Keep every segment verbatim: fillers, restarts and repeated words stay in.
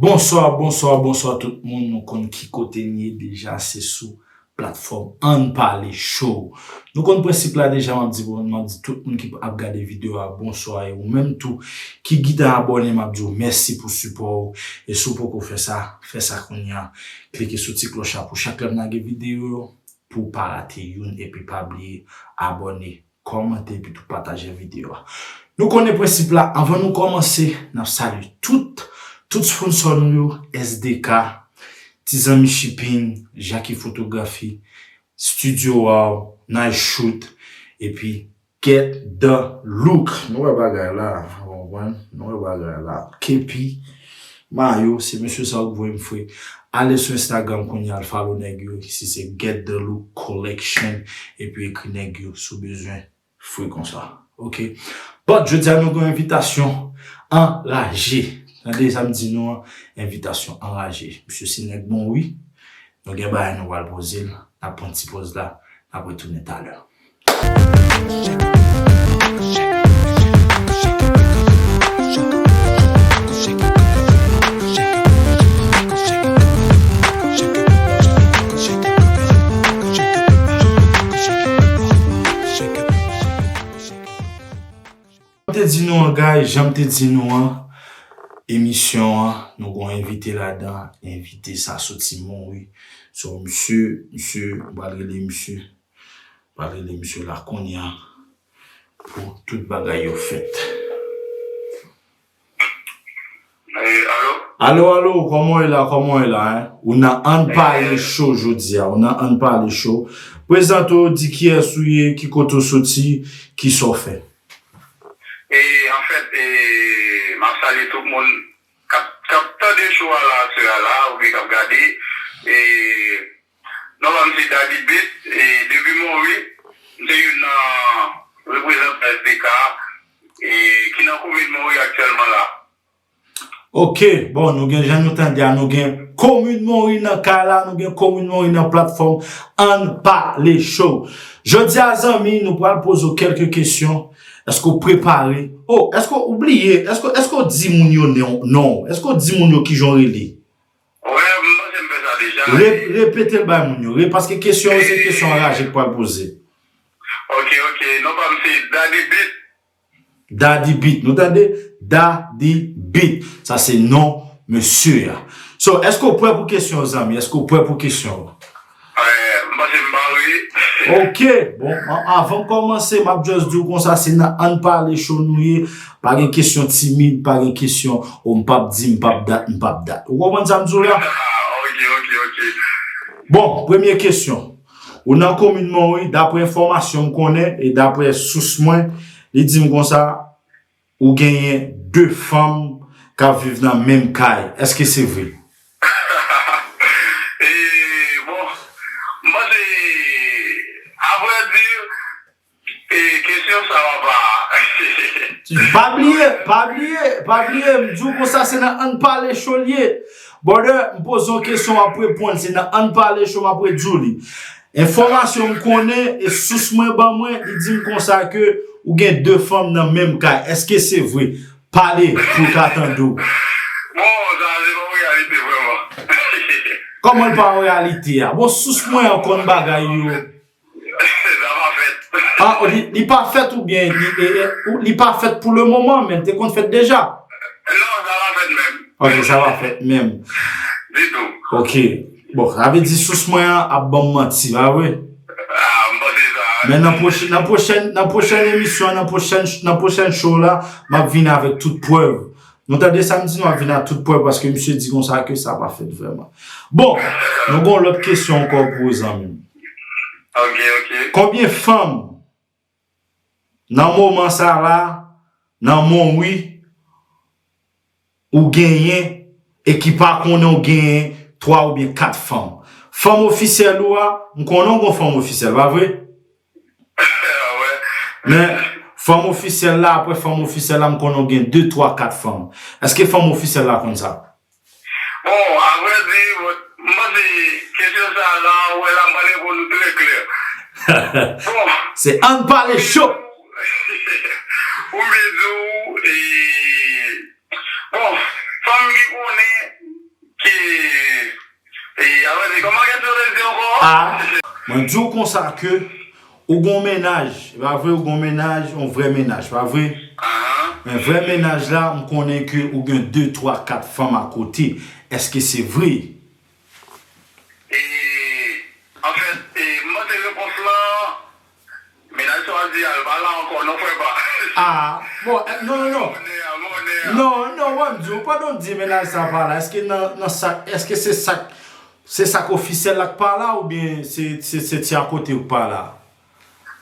Bonswa, bonswa, bonswa tout moun. Nou konn ki kote n ye deja, se sou platfòm Ann Pale Show. Nou konn prensip la deja, m ap di, m ap di tout moun ki ap gade videyo a bonswa, e ou menm tou ki gentan abòne, m ap di w mèsi pou sipò w. E si w poko fè sa, fè sa kounye a. Klike sou ti klòch la pou chak lè m lage videyo yo, pou w pa rate youn, epi pa bliye abòne, kòmante, epi tou pataje videyo a. Nou konnen prensip la, anvan nou kòmanse, n ap salye tout, tout sponsò nou yo, S D K, Ti Zanmi Shipping, Jackie Fotografi, Studio Wow, Nice Shoot, epi Get the Look. Nou wè bagay la, w konprann? Nou wè bagay la. Kepi, mayo, se mesye sa yo k voye m fre. Ale sou Instagram kounye a, al follow nèg yo, si se Get the Look Collection, epi ekri nèg yo si w bezwen fre konsa. Oke? But, jodi a nou gen yon envitasyon anraje. Tande sa m di nou an, envitasyon anraje. Misye se nèg Monwi. Nou gen bagay nou pral poze l. N ap pran ti pòz la. N ap retounen talè. Jan m te di nou an, guys, jan m te di nou an, emisyon an, nou gon envite ladan, envite sa soti Monwi. So, misye, misye, m pral rele misye, m pral rele misye la kounye a pou tout bagay yo fèt. Eh, alo? Alo, alo, kòman w ye la, kòman w ye la, hein? Ou nan Ann Pale Show jodi a, ou nan Ann Pale Show. Prezante w, di kiyès ou ye, ki kote w soti, kisa w fè. E, anfèt, e, m ap salye tout moun k ap, k ap tande show a la, aswè a la, oubyen k ap gade. E, non pa m se Daddy Beat, e, depi Monwi, m se youn nan reprezantan S D K, e, ki nan komin Monwi aktyèlman la. Oke, bon, nou gen, jan nou tande a, nou gen komin Monwi nan kay la, nou gen komin Monwi nan platfòm Ann Pale Show. Jodi a, zanmi, nou pral poze w kèlke kesyon. Èske w prepare? Oh, èske w bliye? Èske, èske w di moun yo non, non? Èske w di moun yo kijan w rele? Wè, m panse m fè sa deja. Re-, repete l bay moun yo. Re-, paske kesyon yo se kesyon anraje k pral poze. Oke, oke. Non pa m se Daddy Beat. Daddy Beat. Nou tande? Daddy Beat. Sa se non mesye a. So, èske w prè pou kesyon yo, zanmi? Èske w prè pou kesyon yo? Eh, m panse m pare. Oke. Bon, an-, avan m kòmanse, m ap just di w konsa, se nan Ann Pale Show nou ye. Pa gen kesyon timid, pa gen kesyon, o, m p ap di, m p ap dat, m p ap dat. Ou konprann sa m di w la? Oke, oke, oke. Bon, premye kesyon. Ou nan komin Monwi, daprè enfòmasyon m konnen e daprè sous mwen, li di m konsa, ou genyen de fanm k ap viv nan menm kay. Èske se vre? E, bon, m panse, avrèdi, e, kesyon sa a pa. Pa bliye, pa bliye, pa bliye, m di w konsa, se nan Ann Pale Show l ye. Brother, m poze w kesyon, w ap reponn, se nan Ann Pale Show m ap redi w li. Enfòmasyon m konnen e sous mwen ban mwen, li di m konsa ke ou gen de fanm nan menm kay. Èske se vre? Pale pou l ka tande w. Bon, sa se pa yon reyalite vrèman. Kòman l pa yon reyalite a? Bon, sous mwen an konn bagay yo. Sa pa fèt. Ah, li, li pa fèt oubyen li, e, e, ou, li pa fèt pou le moman, men l te konn fèt deja? Non, sa pa fèt menm. Ok, sa pa fèt menm. Ditou. Ok. Bon, sa vle di sous mwen an ap ban m manti, pa vre? Ah, m panse sa. Men nan pwoch-, nan pwochèn, nan pwochèn emisyon, nan pwochèn, nan pwochèn show la, m ap vin avèk tout prèv. Nou tande sa m di nou, ap vin ak tout prèv paske misye di konsa ke sa pa fèt vrèman. Bon, nou gon lòt kesyon ankò pou ou, zanmi m. Ok, ok. Konbyen fanm nan moman sa la, nan Monwi, ou genyen e ki pa konnen ou genyen twa oubyen kat fanm? Fanm ofisyèl ou a, m konnen ou gon fanm ofisyèl, pa vre? Men, fanm ofisyèl la, apre fanm ofisyèl la, m konnen w gen de, twa, kat fanm. Èske fanm ofisyèl la konn sa? Bon, avrèdi, bon, m panse kesyon sa a la, ou wè la, m pral reponn ou trè klè. Bon. Se Ann Pale Show. Pou m di w, e, bon, fanm ki konnen, Ki, e, a vrè di, kòman kesyon te di ankò? A, mwen di w konsa ke ou gon mennaj, e pa vre, ou gon mennaj, yon vrè mennaj, pa vre? Ahan. Men vrè mennaj la, m konnen ke ou gen de, twa, kat fanm akote. Èske se vre? E, anfèt, e, m panse repons lan, mennaj sa w di a, l pa la ankò, non, frè pa. A, bon, eh, non, non, non. Monnè a, monnè a. Non, non, w ap di w, pandan w di mennaj sa pa la, èske nan, nan sa, èske se sa, se sa k ofisyèl la k pa la, oubyen se, se, se ti akote yo k pa la?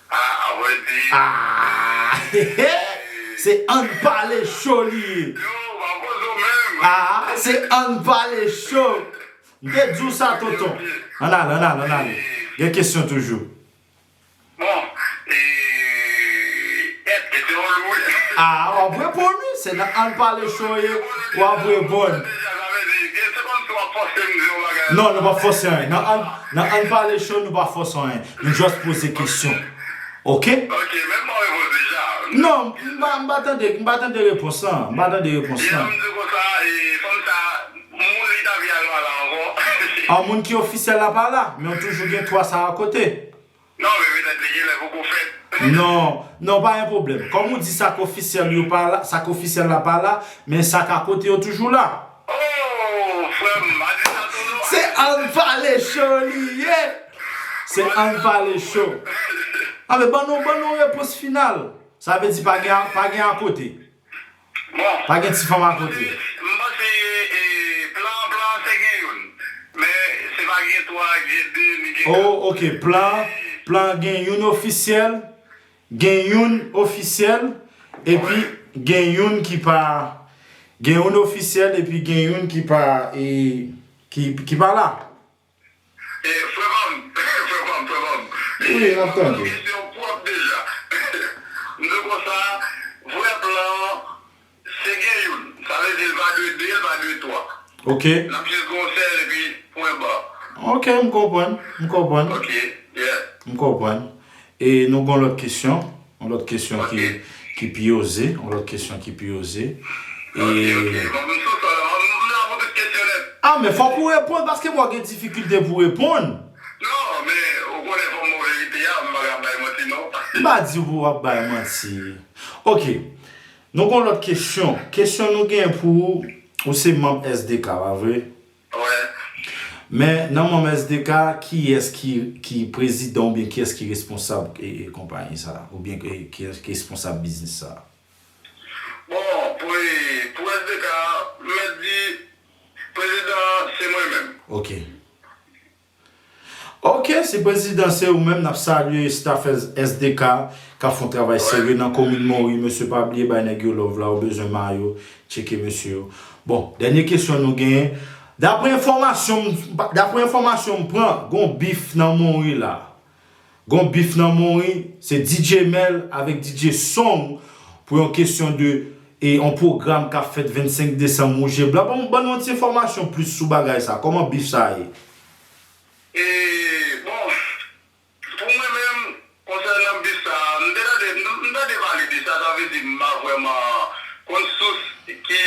A, a vrè di. A, se ann pale cho li ye. Yo, pa poze w menm. A, se ann pale cho. M te di w sa, tonton. Ann ale, ann ale, ann ale. Gen kesyon toujou. Bon, e, èt, e se yon lou, wi. A, w ap reponn, wi. Se nan ann pale cho ye, w ap reponn. Deja, sa vle di, gen, se kòmsi w ap fòse m di yon bagay. Non, nou p ap fòse anyen. Nan ann, nan ann pale cho, nou pa fòse anyen. Nou just poze kesyon. Oke? Oke, men m ba w repons deja. Non, m pa, m pa tande, m pa tande repons lan. M pa tande repons lan. Jan m di konsa, e, fanm sa, moun li ta vle a l pa la ankò. An, moun ki ofisyèl la pa la, men w toujou gen twa sa akote. Non, men petèt li genlè poko fèt. Non, non, pa gen pwoblèm. Kòm ou di sa k ofisyèl yo pa la, sa k ofisyèl la pa la, men sa k akote yo toujou la. Oh, frè m, pa di sa tou non. Se ann pale cho li ye. Se ann pale cho. A, men ban nou, ban nou repons final. Sa vle di pa gen, pa gen akote. Bon. Pa gen ti fanm akote. M panse, e, plan, plan se gen youn. Men se pa gen twa, gen de, ni gen kat. Oh, oke. Plan, plan gen youn ofisyèl, gen youn ofisyèl, epi gen youn ki pa, gen youn ofisyèl, epi gen youn ki pa, e, ki, ki pa la. E, frè pa m, frè pa m, frè pa m. Wi, n ap tande. Kesyon pwòp deja. M di konsa, vrè plan, se gen youn. Sa vle di, l pa dwe de, l pa dwe twa. Oke. N ap jis gen yon sèl epi pwen ba. Oke, m konprann, m konprann. Oke, yeah. M konprann. E nou gon lòt kesyon? Yon lòt kesyon ki, ki pi oze, yon lòt kesyon ki pi oze. E... Ok, ok. Bon, m sou sa la, m, m la pou tout kesyon nèt. A, men fòk ou reponn, paske mwen gen difikilte pou reponn. Non, men ou konnen fò m ba w verite a, m pa ka bay manti, non. M pa di w pou w ap bay manti. Ok. Nou gon lòt kesyon. Kesyon nou gen pou ou, ou se manm S D K, pa vre? Wè. Men nan manm S D K, kiyès ki, ki prezidan oubyen kiyès ki responsab, e, e, konpayi sa a? Oubyen ki, kiyès ki responsab biznis sa a? Bon, pou, pou S D K, m mèt di, prezidan an, se mwen menm. Ok. Ok, si prezidan se ou menm, n ap salye staff S D K k ap fè yon travay serye nan komin Monri. Mesye, pa bliye bay nèg yo love la, ou bezwen mayo, tcheke mesye yo. Bon, dènye kesyon nou genyen. Daprè enfòmasyon m, daprè enfòmasyon m pran, gon bif nan Monri la. Gon bif nan Monri, se D J Mel avèk D J Song pou yon kesyon de, e, yon pwogram k ap fèt vennsenk desanm, Wouj e Blan. Ban, ban nou yon ti enfòmasyon plis sou bagay sa. Kòman bif sa ye? E, bon, pou mwen menm, konsènan bif sa, m te tande, m, m tande pale de sa, sa vle di m pa vrèman konn sous ki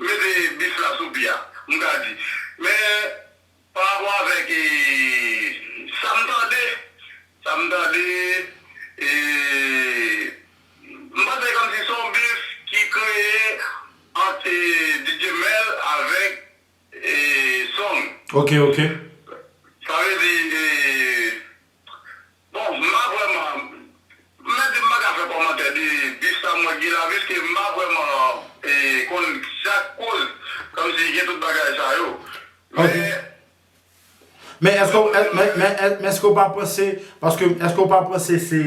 mete bif la sou pye a, m ka di. Men, pa rapò avèk, e, sa m tande, sa m tande, e, m panse kòmsi se yon bif ki kreye ant, e, D J Mel avèk, e, Song. Ok, ok. Sa vle di, e, bon, m pa vrèman, m mèt di m pa ka fè kòmantè de bif sa m wè ki la, piske m pa vrèman, e, konn chak koz, kòmsi gen tout bagay sa yo. Ok. Men, men èske, men, men, men èske w pa panse, paske èske w pa panse se,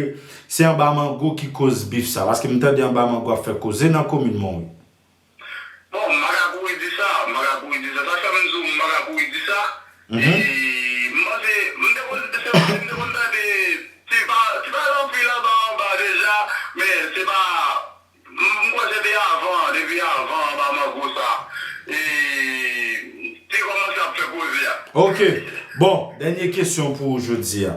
se anba mango ki koz bif sa? Paske m tande anba mango ap fè koze nan komin Monri. Bon, m pa ka kouri di sa, m pa ka kouri di sa. Sa fè m di w m pa ka kouri di sa. Mhm. E, m panse, m te konn, se vre, m te konn tande ti pa, ti pale anpil anba, anba deja, men se pa, m, m kwè se te avan, depi avan, anba mango sa. E, te kòmanse ap fè koze a. Ok. Bon, dènye kesyon pou ou jodi a.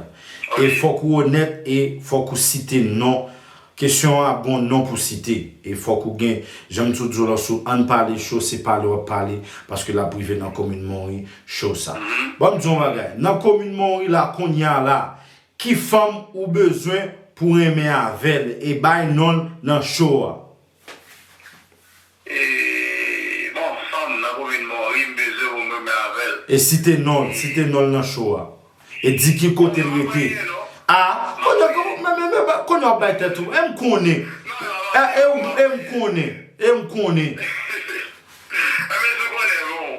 E fòk ou onèt e fòk ou site non Kesyon an ap gen yon non pou site. E fòk ou gen, jan m toujou di w la, sou Ann Pale Show, se pale w ap pale, paske l ap rive nan komin Monwi, show sa. Bon, m di yon bagay. Nan komin Monwi la, kounye a la, ki fanm ou bezwen pou renmen avè l e bay non l nan show a? E, bon, fanm nan komin Monwi, m bezwen pou m renmen avè l. E site non l, site non l nan show a. E di ki kote l rete. A, kounye a, kounye a, kounye a w ap bay tèt ou. E m konnen. E, e, e m konnen. E m konnen. Enben, si w konnen, bon,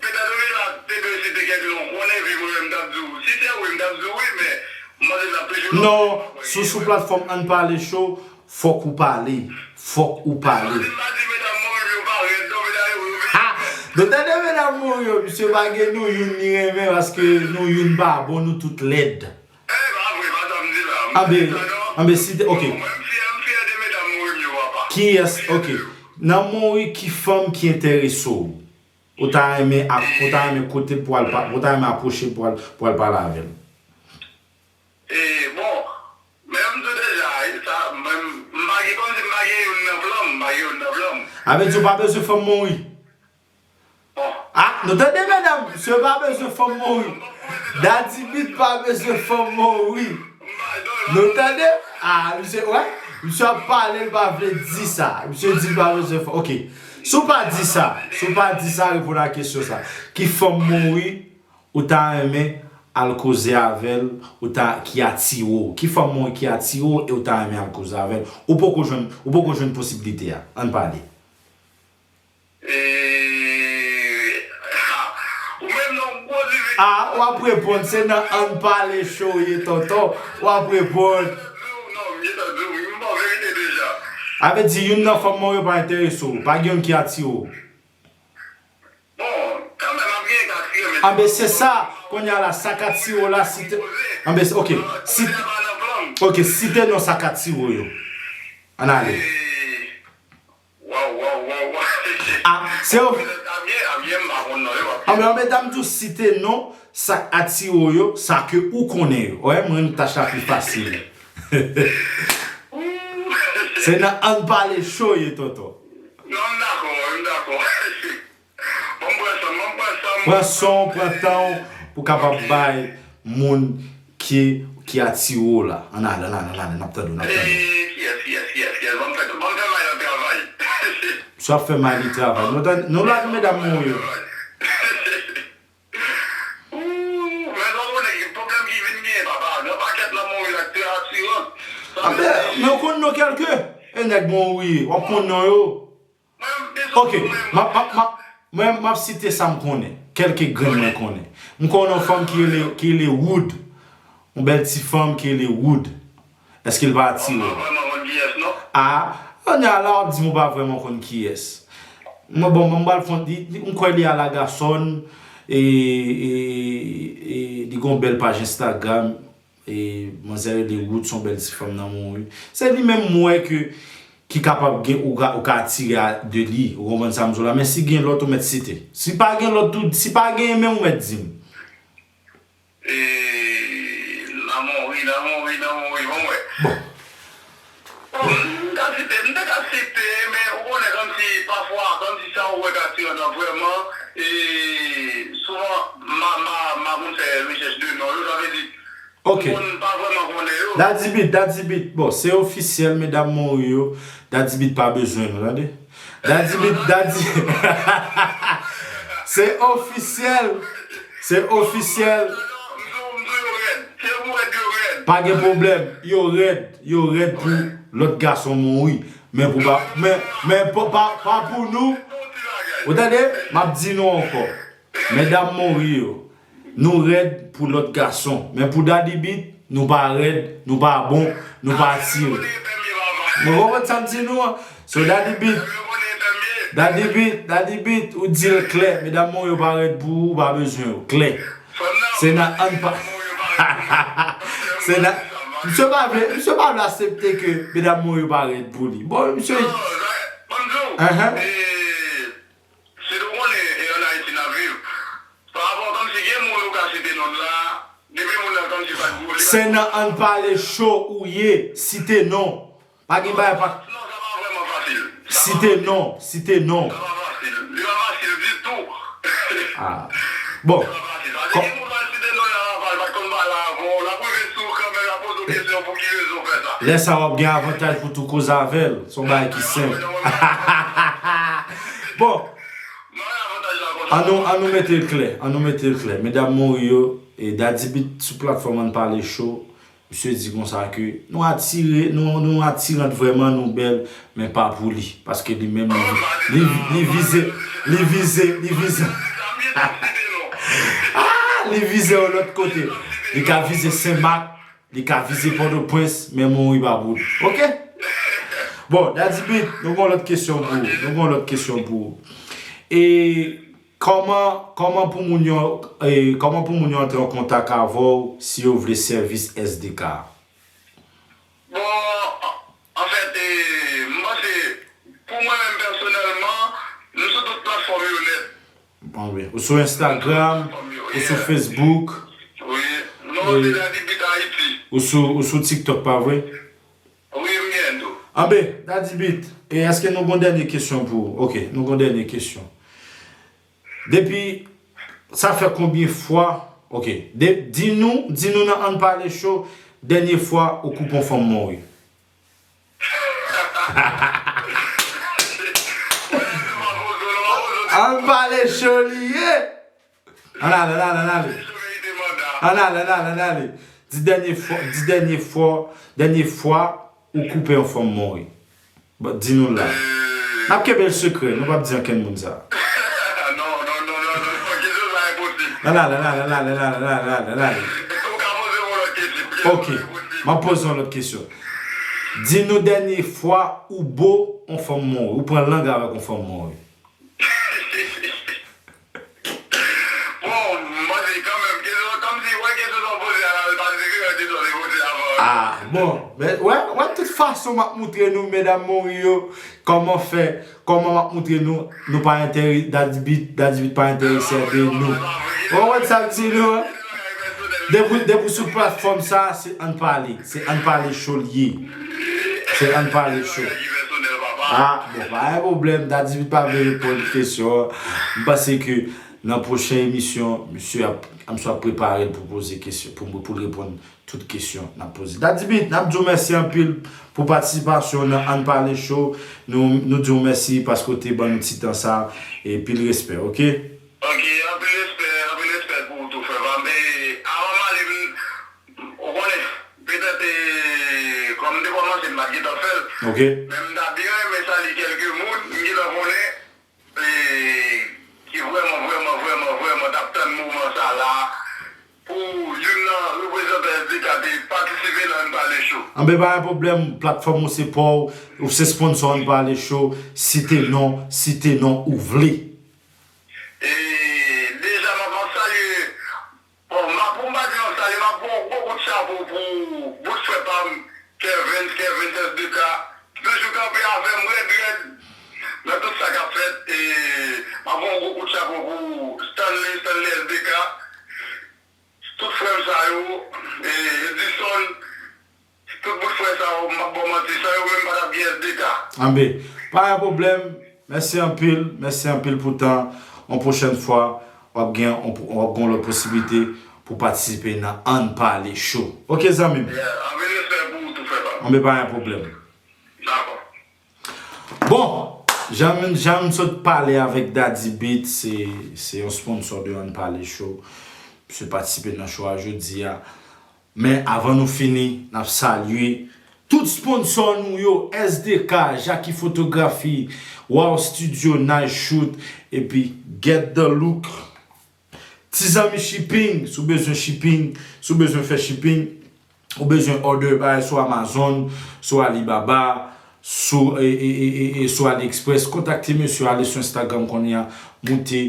petèt ou gentan te dwe site kèk non w konnen, epi mwen menm m t ap di w, si se wi, m t ap di w wi, men m panse n ap toujou. Non, sou, sou platfòm Ann Pale Show, fòk ou pale. Fòk ou pale. Sa vle di, medam Monwi yo pa rèd non, medam yo, yo. Ha! Nou tande medam Monwi yo, misye pa gen nou youn li renmen, paske nou youn pa bon, nou tout lèd. E pa vre, pa sa m di la. Anben, anben, si te, ok. Bon, mwen, m fyè, m fyè de medam Monwi m yo, papa. Kiyès, ok. Nan Monwi, ki fanm ki enterese w? Ou ta renmen ap, ou ta renmen kote pou al pa, ou ta renmen apwoche pou al, pou al pale avè l? E, bon, men m di w deja, e, sa, mwen, m pa gen, kòmsi m pa gen youn nan plan m, m pa gen youn nan plan m. A vle di w pa bezwen fanm Monwi? A, nou tande, medam, misye pa bezwen fanm Monwi. Daddy Beat pa bezwen fanm Monwi. Nou tande? A, misye, wè, misye ap pale, l pa vle di sa. Misye di l pa bezwen fanm. Ok. Si w pa di sa, si w pa di sa, reponn a kesyon sa. Ki fanm Monwi ou ta renmen al koze avè l, ou ta, ki atire w? Ki fanm Monwi ki atire w e ou ta renmen al koze avè l? Ou poko jwenn, ou poko jwenn posiblite a. Ann pale. E, ha, ou menm non, gwo difisil. A, w ap reponn, se nan Ann Pale Show w ye, tonton. W ap reponn. Non, m gentan di w, m ba w verite deja. A vle di, youn nan fanm Monwi yo pa enterese w, pa gen youn ki atire w. Bon, kanmenm, ap gen k atire, men. Anben, se sa, kounye a la, sa k atire w la, si te, anben, ok, si, ok, site non sa k atire w yo. Ann ale. E, Waw, waw, waw, waw. A, se yo. Amyè, amyè, m pa konn non yo. Anben, anben, medam tou site non, sa k atire w yo, sa ke ou konnen yo. Wè, mwen, tach la pi fasil. Se nan Ann Pale Show w ye, tonton. Non, m dakò, m dakò. Bon, m pran san m, bon, m pran san m. Pran san w, pran tan w pou w kapab bay moun ki, ki atire w la. Ann ale, ann ale, ann ale, n ap tande w, n ap tande w. E, kiyès, kiyès, kiyès, kiyès? Ban m fè, ban m fè may lan travay. Misye ap fè may li travay. Nou tande, nou la, medam Monwi yo. Ooh, men sa w konnen ki pwoblèm ki vin genyen, papa. Gen yon pakèt nan Monwi la ki te atiran. Sa vle di. Men w konn non kèlke. E nèg Monwi, w ap konn non yo. Ok, m ap, m ap, m ap, mwen, m ap site sa m konnen, kèlke grenn mwen konnen. M konnen yon fanm ki rele, ki rele Wood. Yon bèl ti fanm ki rele Wood. Èske l pa atire w? M pa vrèman konn kiyès, non. A, kounye a la, w ap di m ou pa vrèman konn kiyès. Mwen, bon, mwen, m pral fon, li, li, m kwè li a la gasòn, e, e, e, li gon bèl paj Instagram. E manzè rele Wood, se yon bèl ti fanm nan Monwi. Se li menm m wè ke, ki kapab gen, ou ka, ou ka atire a, de li. Ou konprann sa m di w la? Men si gen lòt, ou mèt site. Si pa gen lòt, tou, si pa gen menm, ou mèt di m. E, nan Monwi, nan Monwi, nan Monwi, bon, m wè. Bon. Bon, m ka site, m te ka site, men ou konnen kòmsi pafwa, kòmsi sa ou wè k atiran nan vrèman, e, souvan, m a, m a, m a konn fè rechèch de non yo, sa vle di, Ok. Moun pa vrèman konnen yo. Daddy Beat, Daddy Beat. Bon, se ofisyèl, medam Monwi yo. Daddy Beat pa bezwen nou, tande. Daddy Beat, Daddy. Se ofisyèl. Se ofisyèl. Pa gen pwoblèm. Yo rèd. Yo rèd pou lòt gason Monwi. Men pou pa, men, men pa, pa, pa pou nou. Ou tande? M ap di nou ankò. Medam Monwi yo. Nou rèd pou lòt gason. Men pou Daddy Beat, nou pa rèd, nou pa bon, nou pa atire. Nou konprann sa m di nou an? So Daddy Beat, Daddy Beat, Daddy Beat, ou di l klè. Medam Monwi yo pa rèd pou ou, ou pa bezwen yo. Klè. Se nan ann pa. Se nan. Misye pa vle, misye pa vle aksepte ke medam Monwi yo pa rèd pou li. Bon, misye. Anhan. Se nou konnen, e ann Ayiti n ap viv. Pa rapò kòmsi gen moun ou ka site non l la, depi moun nan kòmsi pa t gwo, li pa. Se nan ann pale cho ou ye, site non. Pa gen bagay pa. Non, sa pa vrèman fasil. Site non, site non. Sa pa fasil. Li pa fasil ditou. Ah. Bon. Li pa fasil. Sa vle di moun al site non nan Raval, pa t konn pale avan w, l ap rive sou ou kanmenm, l ap poze w kesyon pou ki rezon w fè sa. Lè sa w ap gen avantaj pou tou koze avè l. Se yon bagay ki senp. Bon. Ann nou, ann nou mete l klè, ann nou mete l klè. Medam Mori yo, e Daddy Beat sou platfòm Ann Pale Show, misye di konsa ke nou atire, nou, nou atirant vrèman, nou bèl, men pa pou li. Paske li menm, li, li, li vize, li vize, li vize. Ah, li vize yon lòt kote. Li ka vize Senmak, li ka vize Pòtoprens, men Mori pa pou li. Oke? Bon, Daddy Beat, nou gen yon lòt kesyon pou ou. Nou gen yon lòt kesyon pou ou. E kòman, kòman pou moun yo, e kòman pou moun yo antre an kontak avè w si yo vle sèvis S D K a? Bon, anfèt, e, m panse, pou mwen menm pèsonèlman, m sou tout platfòm yo nèt. Bon, wi. Ou sou Instagram, ou sou Facebook, wi. Non, se Daddy Beat Haiti. Ou sou, ou sou TikTok, pa vre? Wi, m gen tou. Anben, Daddy Beat, e èske nou gon dènye kesyon pou ou? Oke, nou gon dènye kesyon. Depi, sa fè konbyen fwa? Oke, de, di nou, di nou nan Ann Pale Show, dènye fwa ou koupe yon fanm mori. Ann Pale Show li ye. Ann ale, ann ale, ann ale. Ann ale, ann ale, ann ale. Di dènye fwa, di dènye fwa, dènye fwa ou koupe yon fanm mori. Bon, di nou la. N ap kenbe l sekrè, nou p ap di ankenn moun sa. Non, non, non, non, non, non, kesyon sa enposib. Ann ale, ann ale, ann ale, ann ale, ann ale, ann ale, ann ale. Ou ka poze m yon lòt kesyon. Kesyon sa enposib. Oke, m ap poze yon lòt kesyon. Di nou dènye fwa ou bo yon fanm mori, ou pran lang avèk yon fanm mori. Bon, m panse kanmenm, kesyon, kòmsi, wè kesyon sa w poze a la, l pa diferan de sa w te poze avan an. Ah, bon. Men, wè, wè, tout fason m ap moutre nou, medam Mori yo, kòman fè, kòman m ap moutre nou, nou pa enterese, Daddy Beat, Daddy Beat pa enterese de nou. Ou konprann sa m di nou an? Depi, depi sou platfòm sa, se Ann Pale, se Ann Pale Show l ye. Se Ann Pale Show. Ah, bon, pa gen pwoblèm, Daddy Beat pa vle reponn kesyon an. M panse ke nan pwochen emisyon, misye ap, misye ap prepare l pou poze kesyon, pou, pou l reponn tout kesyon n ap poze. Daddy Beat, n ap di w mèsi anpil pou patisipasyon w nan Ann Pale Show. Nou, nou di w mèsi paske w te ban nou ti tan sa, e pil respè, oke? Oke, anpil respè, anpil respè pou ou tou, frè pa m. E, avan m ale, m, ou konnen, petèt, e, kòm m te kòmanse, m pa t gentan fè l. Oke. Men m ta byen renmen salye kèlke moun, m gentan konnen, e, ki vrèman, vrèman, vrèman, vrèman t ap tann moman sa la, pou youn nan reprezantan S D K te patisipe nan Ann Pale Show. Anben, pa gen pwoblèm, platfòm ou se pa w, ou se sponsò Ann Pale Show, site non, site non ou vle. E deja, m ap, m ap salye, bon, m ap, pou m pa di m ap salye, m ap ba yon gwo kout chapo pou bout frè pa m, Kevin, Kevin S D K, ki toujou kanpe avè m rèd, rèd nan tout sa k ap fèt. E m ap ba yon gwo kout chapo pou Stanley, Stanley S D K, tout frè m sa yo, e Edison, tout bout frè sa yo, m ap ba w manti, san yo menm pa t ap gen S D K. Anben, pa gen pwoblèm. Mèsi anpil, mèsi anpil pou tan. Yon pwochèn fwa, w ap gen, w ap gen yon lòt posiblite pou patisipe nan Ann Pale Show. Oke, zanmi m? Yeah, anpil respè pou ou tou, frè pa m. Anben, pa gen pwoblèm. Dakò. Bon, jan m, jan m sot pale avèk Daddy Beat, se, se yon sponsò de Ann Pale Show. Misye patisipe nan show a jodi a. Men avan nou fini, n ap salye tout sponsò nou yo, S D K, Jackie Fotografi, Wow Studio, Nice Shoot, epi Get the Look. Ti Zanmi Shipping, si w bezwen shipping, si w bezwen fè shipping, ou bezwen order bagay sou Amazon, sou Alibaba, sou, e, e, e, e, e, sou AliExpress, kontakte mesye, ale sou Instagram kounye a, moute,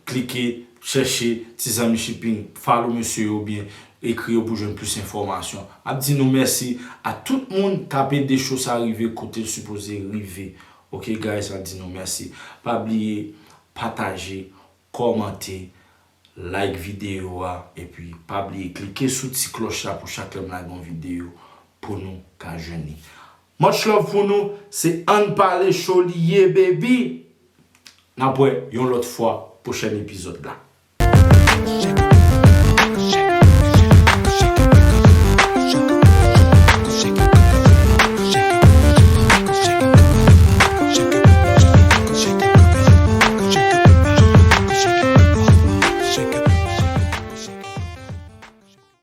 klike, chèche Ti Zanmi Shipping, follow mesye yo oubyen ekri yo pou jwenn plis enfòmasyon. Ap di nou mèsi a tout moun k ap ede show sa rive kote l sipoze rive. Oke, guys, ap di nou mèsi. Pa bliye pataje, kòmante, like videyo a, epi pa bliye klike sou ti klòch la pou chak lè m lage yon videyo pou nou ka jwenn li. Much love pou nou, se Ann Pale Show li ye, baby. N ap wè yon lòt fwa, pwochèn epizòd la.